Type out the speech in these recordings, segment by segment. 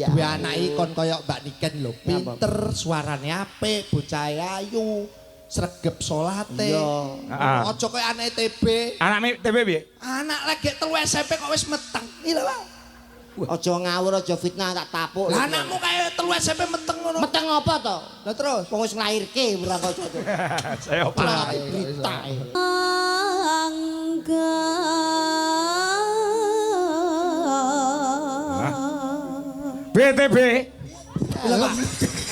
Duwe anak iki kon kaya Mbak Niken lho, pinter, suarane apik, bocah ayu, sregep salate. Iya. Heeh. Aja kaya anake TB. Anakmu TB piye? Anak lagi 3 SMP kok wis meteng. Iki lho, Pak. Aja ngawur, aja fitnah, tak tapuk. Lah anakmu kaya 3 SMP meteng ngono. Meteng apa to? Lah terus Wong wis nglairke ora kok to. Saya Ora berita. Angga. BTB. Lho, Pak.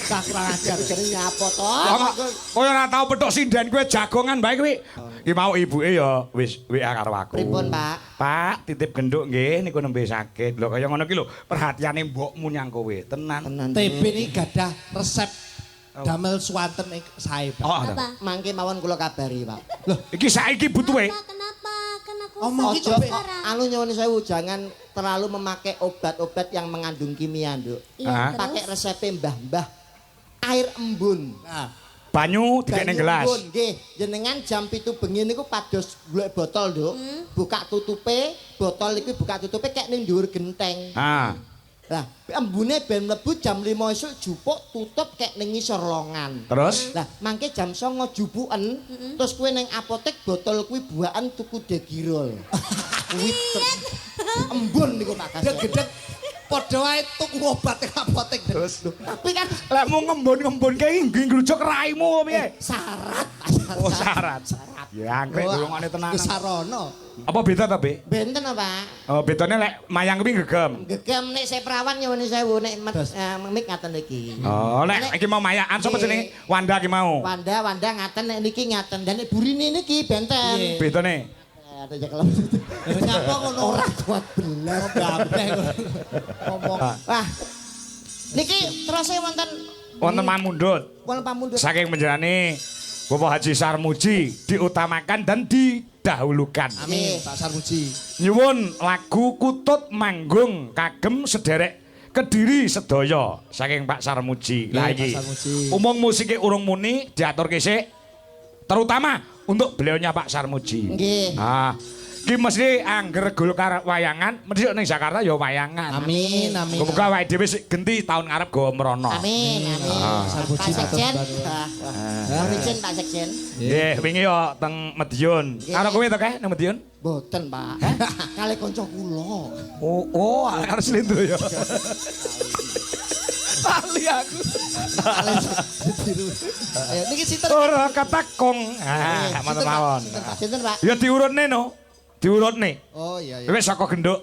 Cah kurang ajar. Jare nyapa to? Kaya ora tau petuk sinden kowe jagongan bae kuwi. Ki mau ibuke ya wis WA karo aku. Pripun, Pak? Pak, titip genduk nggih niku nembe sakit. Lho kaya ngono ki lho, perhatiane mbokmu nyang kowe, tenan. Tenan. TB niki gadah resep damel swanten ing sae, Pak. Oh, Apa? Mangke mawon kula kabari, Pak. Iki saiki butuhe. Kenapa? Kenapa? Kan aku Omong sakit iki Ojo sekarang. anu nyuwun sewu, jangan terlalu memakai obat-obat yang mengandung kimia, Nduk. Iya, Ah. Pakai terus. resep mbah-mbah. Air embun. Nah, Banyu dikek ning Banyu gelas. embun, nggih. Jenengan jam 7 bengi niku pados golek botol, Nduk. Buka tutupe, botol iki buka tutupe kek ning dhuwur genteng. Ah. Lah, embune ben mlebu jam 5 esuk jupuk tutup kek ning ngisor longan. Terus Lah, mangke jam 09.00 jupuken, terus kowe ning apotek botol kuwi buakan tuku Degirol. Kuwi embun niku Pak Kasep. gedeg padha wae tuku obat ning apotek. Terus Tapi kan lek mu ngembun-ngembun kae nggih ngrujuk raimu piye? syarat, Pak, Oh, syarat. Syarat. Ya anggrek durungane tenanan. Wis sarana. Apa beda ta, Be? Benten apa, Pak? Oh, bedane lek mayang kuwi gegem. Gegem nek saya perawan nyuwun sewu nek mik ngaten iki. Oh, lek iki mau mayakan sapa jenenge? Wanda ki mau. Wanda, Wanda ngaten nek niki ngaten dan nek burine niki benten. Piye? Bedane. Ada jekelem. Lah nyapa ngono? Ora kuat belas. Gabeh ngono. Ngomong. Wah. Niki terus wonten Wonten pamundhut. wonten pamundhut. Saking penjenengane Bapak Haji Sarmuji diutamakan dan didahulukan. Amin, Pak Sarmuji. Nyuwun lagu Kutut Manggung kagem sederek Kediri sedaya saking Pak Sarmuji. Lah Nggih, iki. Pak Sarmuji. Umum musike urung muni diaturke sik. Terutama untuk beliaunya Pak Sarmuji. Nggih. Ah, iki mesti angger Golkar wayangan, mesti ning Jakarta ya wayangan. Amin, amin. Muga awake dhewe sik genti tahun ngarep go mrono. Amin, amin. Ah. Sarmuji Pak Sekjen. matur nuwun. Wah, wah. Izin Pak Sekjen. Nggih, wingi yo teng Madiun. Karo kowe to, Keh, nang Madiun? Mboten, Pak. Kalih kanca kula. Oh, oh, karo Slendro ya. Lali aku. Ayo niki sinten? Ora katakung. Ah, mantep mawon. Sinten, Pak? Ya diurutne no. Diurutne. Oh iya iya. Wis saka genduk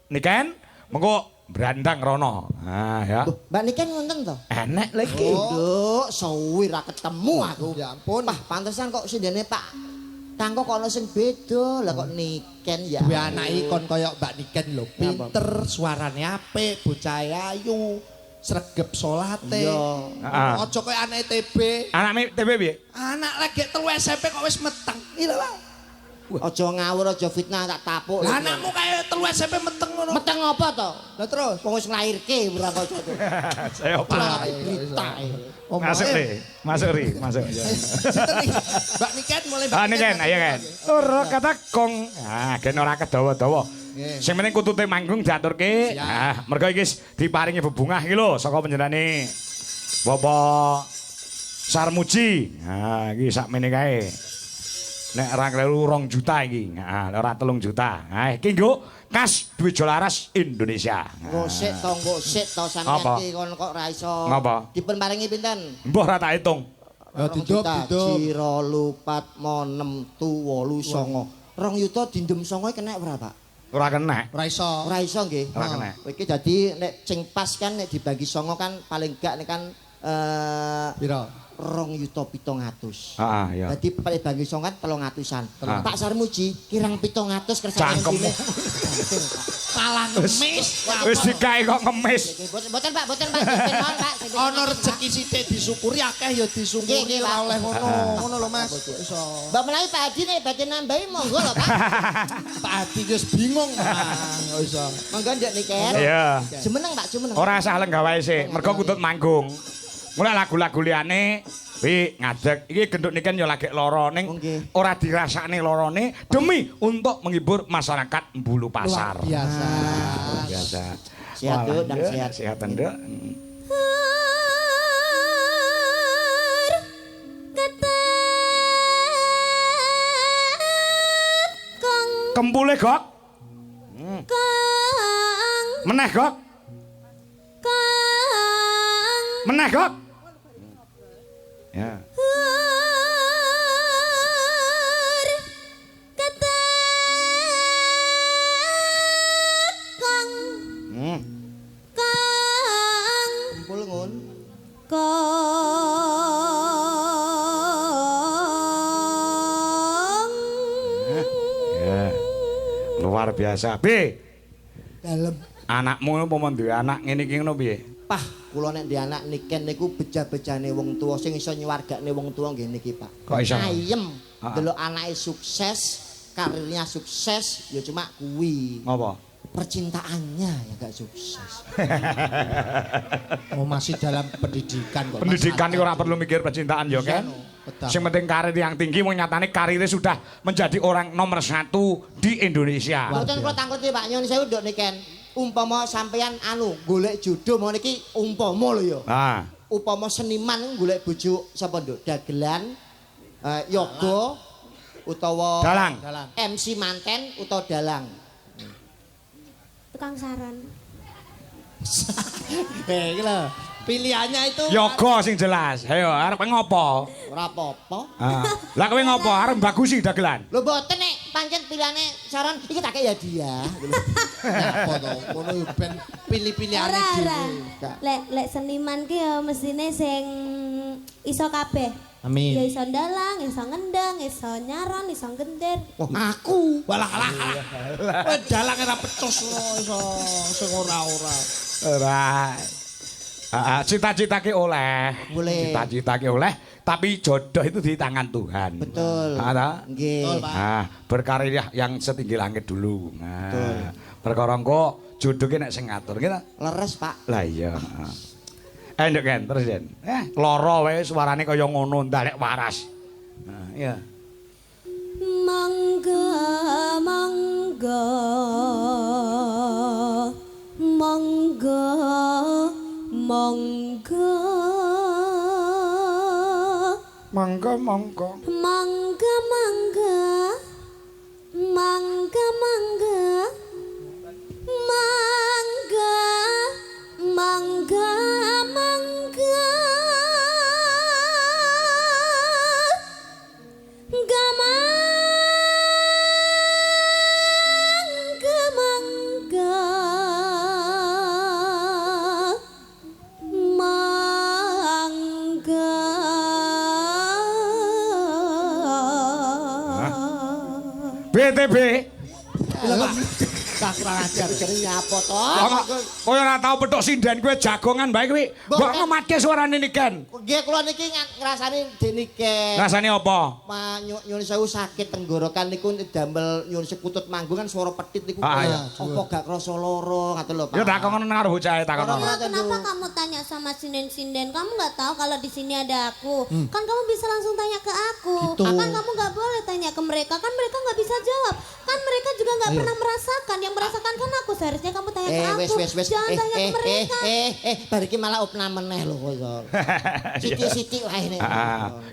niken, mengko brandang rono. Ah ya. Loh, Mbak Niken wonten to? Enek lagi. Nduk, suwi ra ketemu aku. Ya ampun. Wah, pantesan kok sindene Pak Kangko kok ana sing beda. Lah kok Niken ya. Duwe anak iki kon kaya Mbak Niken lho, pinter, suarane apik, bocah ayu, sregep salate. Iya. Heeh. Aja kaya anake TB. Anakmu TB piye? Anak lagi 3 SMP kok wis meteng. Iki lho, Pak. Aja ngawur, aja fitnah, tak tapuk. Lah anakmu kaya 3 SMP meteng ngono. Meteng apa to? Lah terus Wong wis nglairke ora kok to. Saya Ora berita. Masuk ri, masuk ri, masuk. Sinten iki? Mbak Niken mulai Mbak Ah niken, ayo kan. Ora katakung. Ah, gen ora kedawa-dawa. Nggih. Sing penting kutute manggung diaturke. Siap. Ah, mergo iki wis diparingi bebungah iki lho saka panjenengane Bapak Sarmuji. Ah, iki sakmene kae. Nek ora kleru 2 juta iki. Ah, ora 3 juta. Ah, iki nggo kas Dwijo Laras Indonesia. Nggo sik to, nggo sik to sampeyan Apa? iki kon kok ora iso. Ngapa? Dipun paringi pinten? Mbah ora tak hitung. Ya didup, didup. 2 4 6 7 8 9. 2 yuta dindem 9 kena ora, Pak? Ora kena. Ora iso. Ora iso nggih. Ora kena. Iki dadi nek sing pas kan nek dibagi 9 kan paling gak nek kan Piro? 2.700.000. Heeh, iya. Dadi paling bagi 9 kan 300-an. Ah. Pak Sarmuji kirang 700 kersane Cangkemmu. Malah ngemis. Wis dikae kok ngemis. Mboten Pak, mboten Pak, sing mawon Pak. Sing Ana rejeki sithik disyukuri akeh ya disyukuri Nggih, nggih, ora Pak. oleh ngono. Ngono lho Mas. Iso. Mbak menawi Pak Adi nek badhe nambahi monggo lho Pak. Pak Adi wis bingung. Ah, kok iso. Monggo ndek niken. Iya. Jumeneng Pak, jumeneng. Ora usah lenggah wae sik, mergo kutut manggung. Mulai lagu-lagu liyane wi ngadeg iki genduk niken ya lagi lara ning Nggih. ora dirasakne larane demi untuk menghibur masyarakat Bulu Pasar. Luar biasa. Luar biasa. Sehat, Nduk, ndang sehat. Sehat, Nduk. Kempule, Gok. Meneh, Gok. Meneh, Gok. Ya. Kempul ngun. Ya. Luar biasa. B. Dalem. Anakmu umpama duwe anak ngene iki ngono piye? Pah, kula nek ndek anak Niken niku beja-bejane wong tuwa sing iso nyuwargakne wong tuwa nggih niki, Pak. Kok iso? Ayem. Delok anake sukses, karirnya sukses, ya cuma kuwi. Ngopo? Percintaannya yang gak sukses. Oh, masih dalam pendidikan kok. Pendidikan itu ora perlu mikir percintaan ya kan? Sing penting karir yang tinggi, wong nyatane karirnya sudah menjadi orang nomor 1 di Indonesia. Mboten kula tangkleti Pak, nyuwun sewu Nduk Niken. Umpama sampeyan anu golek jodoh mau niki umpama lho ya. Ah. Upama seniman golek bojo sapa Nduk? Dagelan, yoga utawa dalang. MC manten utawa dalang. Tukang saron. Iki lho, pilihannya itu yoga sing jelas. Ayo arep ngopo? Ora apa-apa. Lah kowe ngopo? Arep bagusi dagelan. Lho mboten nek pancen pilihane saron iki tak kei hadiah. Napa to? Ngono yo ben pilih-pilihane dhewe. Lek seniman ki ya mestine sing iso kabeh. Amin. Ya iso ndalang, iso ngendang, iso nyaron, iso gender. Wah, aku. Walah alah. Kowe dalang ora pecus ngono iso sing ora-ora. Ora. Cita-cita ki oleh. Cita-cita ki oleh, tapi jodoh itu di tangan Tuhan. Betul. Nggih. Nah, berkarir yang setinggi langit dulu. Nah, betul. Perkara engko jodoh ki nek sing ngatur ki ta? Leres, Pak. Lah iya. Nduk Ken, terus Yen. Lara wae suarane kaya ngono ndalek waras. Nah, iya. Mangga mangga mangga mangga mangga mangga mangga mangga mangga mangga mangga mangga mangga mangga mangga mangga. BTB Cah kurang ajar jenenge apa to? Kowe ora tau petuk sinden kowe jagongan bae kowe. Mbok ngematke suarane Niken. Nggih kula niki ngrasani Dik Niken. Ngrasani apa? Nyuwun sewu sakit tenggorokan niku damel nyuwun sekutut manggung kan suara petit niku. Apa gak krasa lara ngoten lho Pak. Ya takon ngono karo bocahe takon. Kenapa kamu tanya sama sinden-sinden? Kamu enggak tahu kalau di sini ada aku. Kan kamu bisa langsung tanya ke aku. Kan kamu enggak boleh tanya ke mereka. Kan mereka enggak bisa jawab. Kan mereka juga enggak pernah merasakan. Yang merasakan kan aku, seharusnya kamu tanya ke aku. Wes, jangan tanya ke mereka. Bar iki malah opname meneh lho kok. Sithik-sithik wae nek.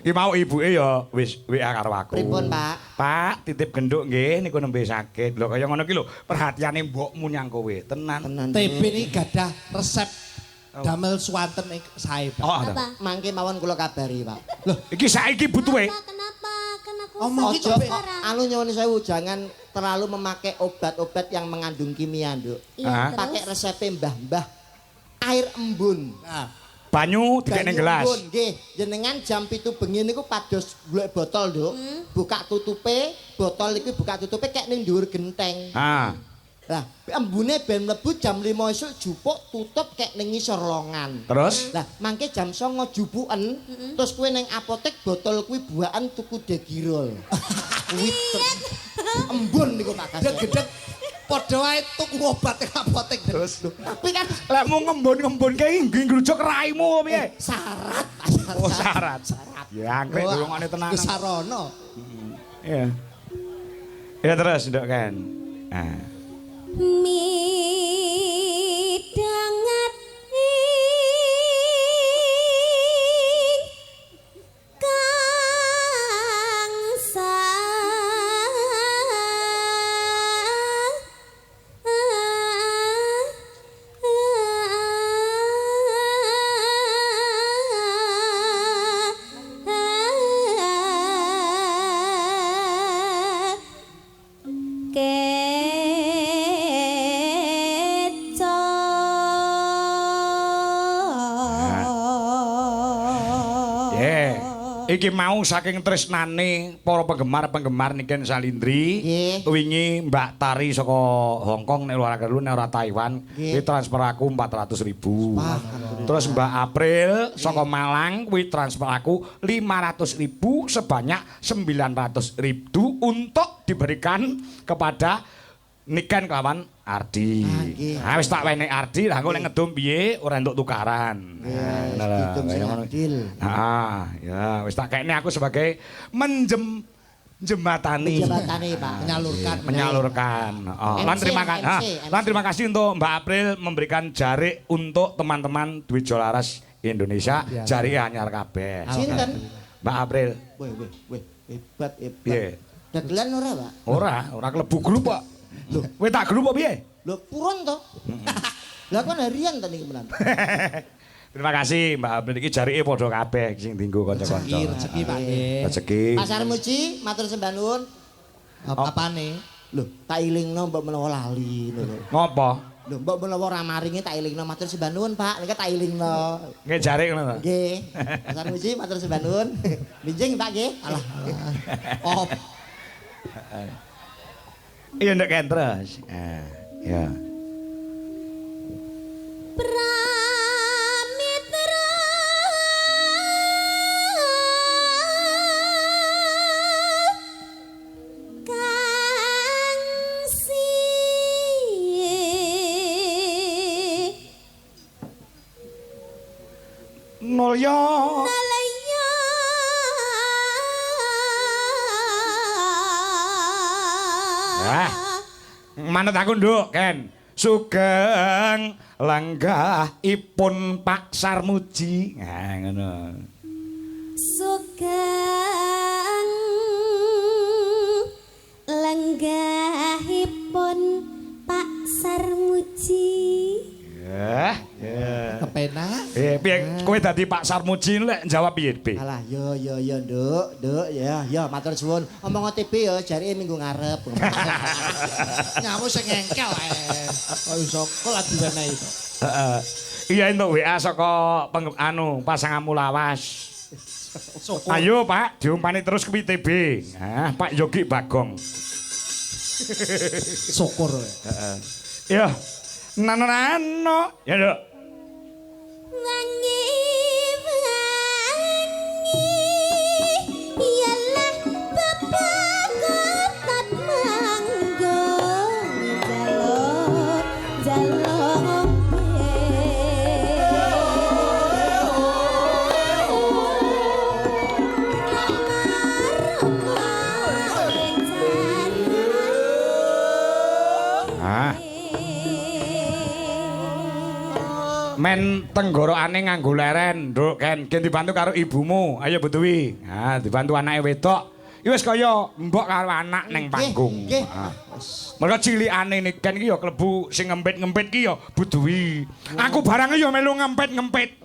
Iki mau ibuke ya wis WA karo aku. Pripun, Pak? Pak, titip genduk nggih niku nembe sakit. Lho kaya ngono ki lho, perhatiane mbokmu nyang kowe. Tenan. TB niki gadah resep damel swanten sae, Pak. Oh, mangke mawon kula kabari, Pak. Lho, iki saiki butuhe. Kenapa? Kan aku ojo anu nyuwun sewu jangan terlalu memakai obat-obat yang mengandung kimia, Nduk. Iya, pakai resep mbah-mbah air embun. Nah, banyu dikek ning gelas. Nggih, jenengan jam 7 bengi niku pados golek botol, Nduk. Buka tutupe, botol iki buka tutupe kek ning dhuwur genteng. Ah. Lah, embune ben mlebu jam 5 esuk jupuk tutup kek ning ngisor longan. Terus? Lah, mangke jam 09.00 jupuken, terus kowe ning apotek botol kuwi buakan tuku Degirol. Kuwi embun niku Pak Kasep. Gedeg padha wae tuku obat ning apotek. Terus tapi kan lek mung ngembun-ngembun kae nggrujuk raimu piye? Syarat, Pak. Oh, syarat. Ya anggrek durungane tenanan. Sarana. Iya. Ya terus Nduk Ken. Nah. Midang Iki mau saking tresnane para penggemar-penggemar Niken Salindri. Wingi Mbak Tari saka Hong Kong nek ora keliru nek ora Taiwan, kuwi transfer aku 400.000. Terus Mbak April saka Malang kuwi transfer aku 500.000 sebanyak 900.000 untuk diberikan kepada Niken kelawan Ardi. Ah, wis tak wenehi Ardi, lah engko lek ngedum piye ora entuk tukaran. Nah, sing adil. Heeh, ya wis tak kekne aku sebagai menjembatani. Menjembatani, Pak. Menyalurkan. Menyalurkan. Oh, lan terima kasih. Lan terima kasih untuk Mbak April memberikan jarik untuk teman-teman Dwijo Laras Indonesia, jarike anyar kabeh. Sinten? Mbak April. Weh, weh, weh, hebat, hebat. Piye? Dagelan ora, Pak? Ora, ora klebu grup kok. Lho, kowe tak grup apa piye? Lho, purun to. Lah kon harian ta niki menan. Terima kasih Mbak April iki jarike padha kabeh sing dienggo kanca-kanca. Rezeki, rezeki Pak nggih. Rezeki. Pak Sarmuji, matur sembah nuwun. Apane? Lho, tak ilingno mbok menawa lali lho. Ngopo? Lho, mbok menawa ora maringi tak ilingno matur sembah nuwun, Pak. Niki tak ilingno. Nggih jarik ngono to. Nggih. Pak Sarmuji matur sembah nuwun. Benjing Pak nggih. Alah. Oh. Iya ndek kentres. Ya. Pramitra kang si Nulya. Manut aku nduk, Ken. Sugeng lenggahipun Pak Sarmuji. Nah, ngono. Sugeng lenggahipun Pak Sarmuji. Ya, ya. Kepenak. Piye kowe dadi Pak Sarmuji lek jawab piye, Bi? Alah, yo yo yo, Nduk, Nduk, ya, ya matur suwun. Omong OTB ya jarike minggu ngarep. Nyamu sing ngengkel ae. Kok iso kok lagi diwenehi to. Heeh. Iya entuk WA saka anu pasanganmu lawas. Syukur. Ayo Pak, diumpani terus ke PTB. Nah, Pak Yogi Bagong. Syukur. Heeh. Ya. Nano nano. Ya, Nduk. Wangi wangi ialah bebagotan manggon jaluk jaluk Ah. Men tenggorokane nganggo leren, Nduk, Ken. Gen dibantu karo ibumu. Ayo Bu Dewi. Nah, dibantu anake wedok. Iki wis kaya mbok karo anak ning panggung. Nggih. Mergo cilikane Niken iki ya klebu sing ngempit-ngempit ki ya Bu Dewi. Aku barang ya melu ngempit-ngempit.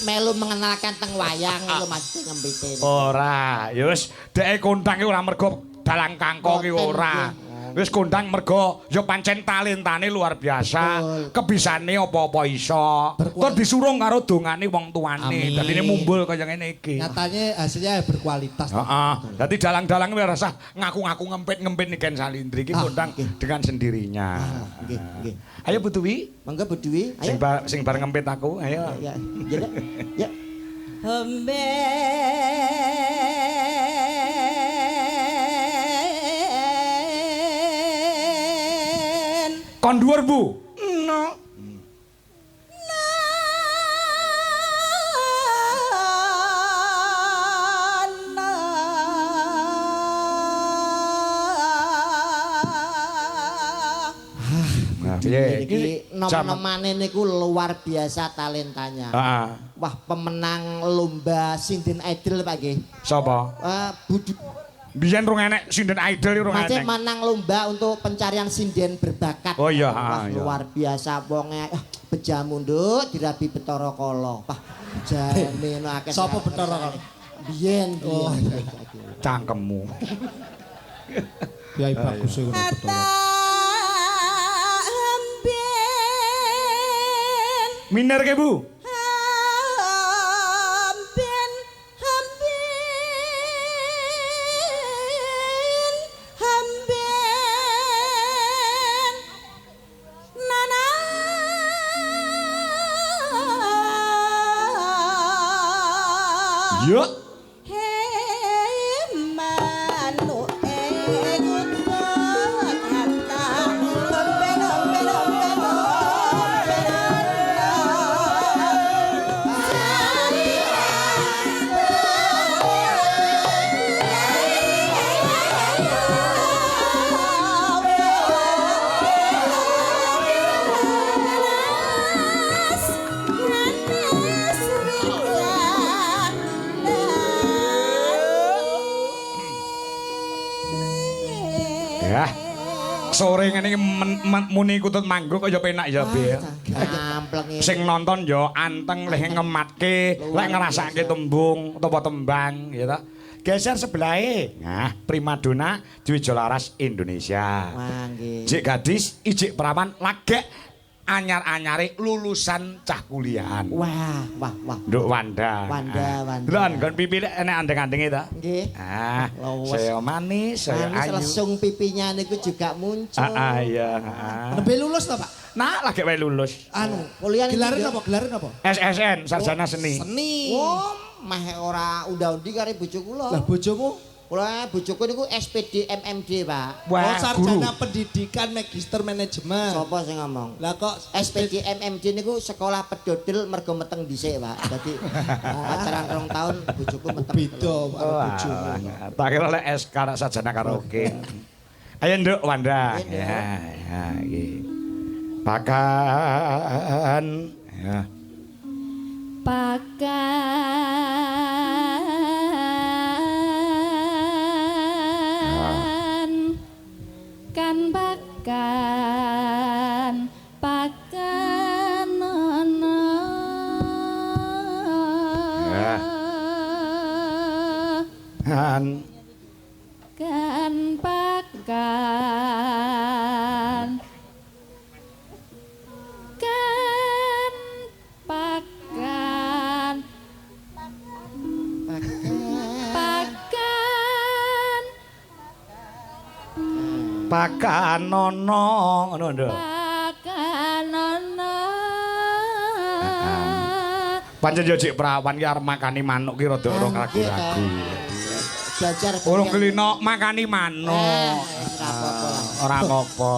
Melu mengenalkan teng wayang lho Mas ngempite. Ora, ya wis dheke kondang ki ora mergo dalang kangko ki ora. Wis kondang mergo ya pancen talentane luar biasa, kebisane apa-apa iso. Tur disurung karo dongane wong tuane. Dadine mumbul kaya ngene iki. Nyatane hasilnya berkualitas. Heeh. Dadi dalang-dalang wis rasah ngaku-ngaku ngempit-ngempit Niken Salindri iki kondang dengan sendirinya. Nggih, nggih. Ayo Bu Dewi. Monggo Bu Dewi, ayo. Sing bar ngempit aku, ayo. Ya, ya. Ya. Kon dhuwur, Bu. No. Nah, piye iki nom-nomane niku luar biasa talentanya. Heeh. Wah, pemenang lomba Sinden Idol Pak nggih. Sapa? Budi. Biyen rung enek Sinden Idol rung enek. Masih menang lomba untuk pencarian sinden berbakat. Oh iya, wah, iya. Luar biasa wonge bejamu nduk dirabi Bathara Kala. Wah, jane no akeh. Sapa Bathara Kala? Biyen. Oh, cangkemmu. Ya bagus iku Bathara. Miner ke, Bu? Yuk. He manuke kutut hatta omben omben omben omben. Ya. Sore ngene iki muni kutut manggung kok ya penak ya, Bil. Gamplenge. Sing nonton ya anteng leh ngematke, lek ngrasake tembung utawa tembang ya ta. Geser sebelahe. Nah, primadona Dwijo Laras Indonesia. Wah, nggih. Jik gadis, ijik perawan, lagek anyar-anyare lulusan cah kuliahan. Wah, wah, wah. Nduk Wanda. Wanda, Wanda. Delok nggon pipi lek enek andeng-andenge ta? Nggih. Ah, Lawas. saya manis, saya Manis ayu. lesung pipinya niku juga muncul. Ah, iya, ah. Nembe lulus to, Pak? Nah, lagi wae lulus. Anu, Kuliah gelaren niki, apa? Gelaren apa? SSN, sarjana seni. Seni. Oh, meh ora unda-undi karo bojo kula. Lah bojomu? Kula bojoku niku SPD MMD, Pak. Wah, Oh, sarjana guru. pendidikan magister manajemen. Sopo sing ngomong? Lah kok SPD MMD niku sekolah pedodel mergo meteng dhisik, Pak. Dadi pacaran 2 tahun bojoku meteng. beda karo bojomu. Wah, tak kira lek SK rak sarjana karaoke. Ayo Nduk Wanda. Ayo, Nduk. Ya, ya iki. Pakan ya. Pakan kan pakan pakan ana. Ya. Han. Kan pakan kan pakan pakan Pakan ono ngono Nduk. pakan ana. Pancen yo jek prawan ki arep makani manuk ki rada ora ragu-ragu. Belajar Urung kelino makani manuk. Ora apa-apa lah. Ora apa-apa.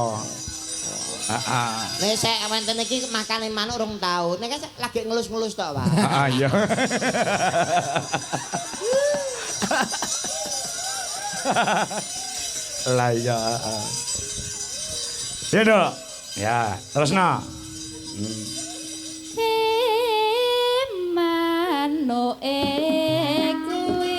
Heeh. Nek sek wonten iki makane manuk rong taun. Nek kan lagi ngelus-ngelus tok, Pak. Heeh iya. Lah iya. Ya, Nduk. Ya, terusno. He manuke kuwi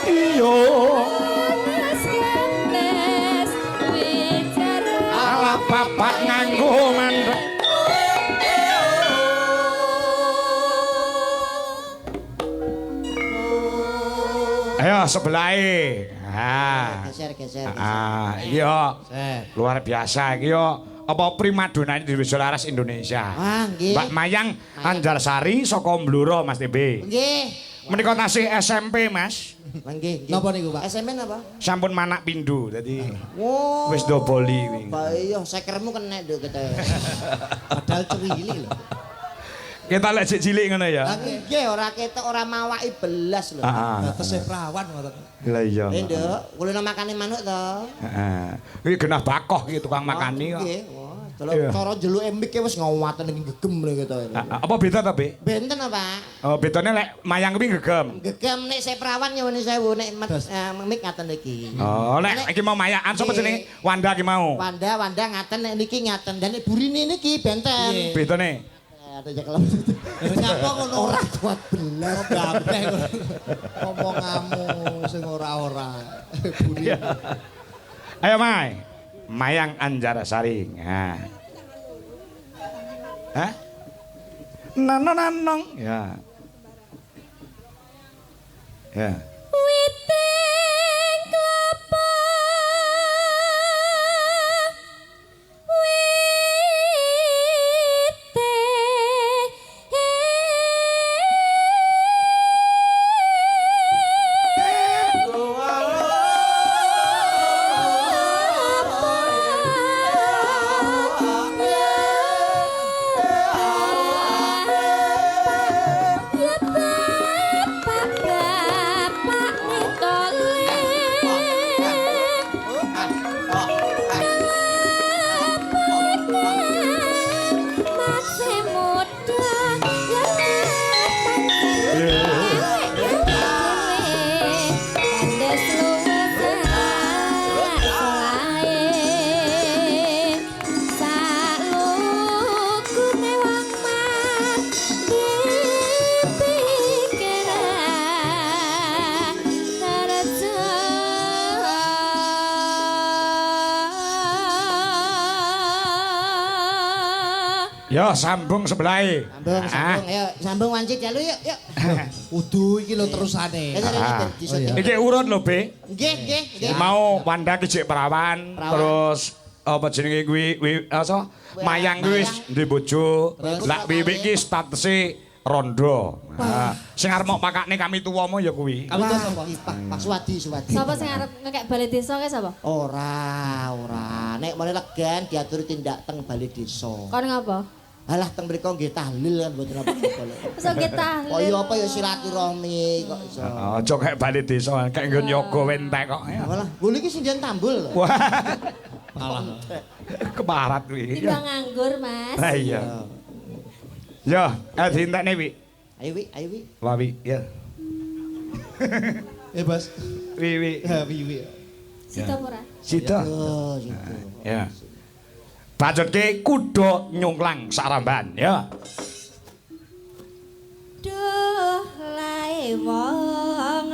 Iyo. Ala papat nganggo mandek. Ayo sebelahe. Ah. Geser, geser, geser. Ah, iya. Set. Luar biasa iki yo. Apa primadonane di Dwijo Laras Indonesia. Wah, nggih. Mbak Mayang Anjarsari saka Blora Mas TB. Nggih. Menika tasih SMP, Mas. Nggih, nggih. Napa niku, Pak? SMP napa? Sampun manak pindho dadi Wo. wis doboli kuwi. Pak iya, sekermu kena nduk kita. Padahal cuwili lho. Kita lek sik cilik ngono ya. Nggih, ora ketok ora mawaki belas lho. Heeh. Lah tesih prawan ngoten. Lah iya. Eh, Nduk, kulino makane manuk to. Heeh. Iki genah bakoh iki tukang makani kok. Nggih, wah, delok Iya. cara njeluke mik wis ngawaten iki gegem lho gitu. Ah, Apa beda ta, Be? Benten apa, Pak? Oh, bedane lek mayang kuwi gegem. Gegem nek sik prawan nyuwun sewu nek mik ngaten iki. Oh, lek iki mau mayakan sapa jenenge? Wanda iki mau. Wanda, Wanda ngaten nek niki ngaten dan nek burine niki benten. Bedane. Ada cekelem. Lah nyapa ngono Ora kuat belas. Gabeh ngono. Omonganmu sing ora-ora. Buri. Ayo Mai. Mayang Anjarsari. Nah. Hah? Nanong nanong. Ya. Ya. Witing klapa Ya sambung sebelahe. Sambung, sambung, ayo sambung wanci dalu yuk, yuk. Udu iki lho terusane. Rene rene ben Oh, iya. Iki urut lho, Be. Nggih, nggih, nggih. Mau Wanda ki jek perawan, Perawan. terus apa jenenge kuwi kuwi apa Mayang kuwi wis duwe bojo. Lah Wiwik ki statuse rondo. Nah, sing arep mok pakakne kami tuwa ya kuwi. Kami tuwa sapa? Iki Pak Pak Suwadi, Suwadi. Sapa sing arep ngekek balai desa kae sapa? Ora, ora. Nek mene legen diaturi tindak teng balai desa. Kon ngapa? Alah teng mriku nggih tahlil kan mboten apa-apa lho. Iso nggih tahlil. Kok iya apa ya silaturahmi kok iso. Aja kayak balai desa, kayak nggon yoga wentek kok. Ya. Walah, nggo iki sinden tambul lho. Wah, Alah. keparat kuwi. Timbang nganggur, Mas. Lah iya. Ya, dientekne Wi. Ayo Wi, ayo Wi. Wah Wi, ya. Eh, Bos. Wi Wi. Ya, wi wi. Sida apa ora? Sida. Oh, gitu. Ya. Bacotke kuda nyungklang saramban ya. Duh lae wong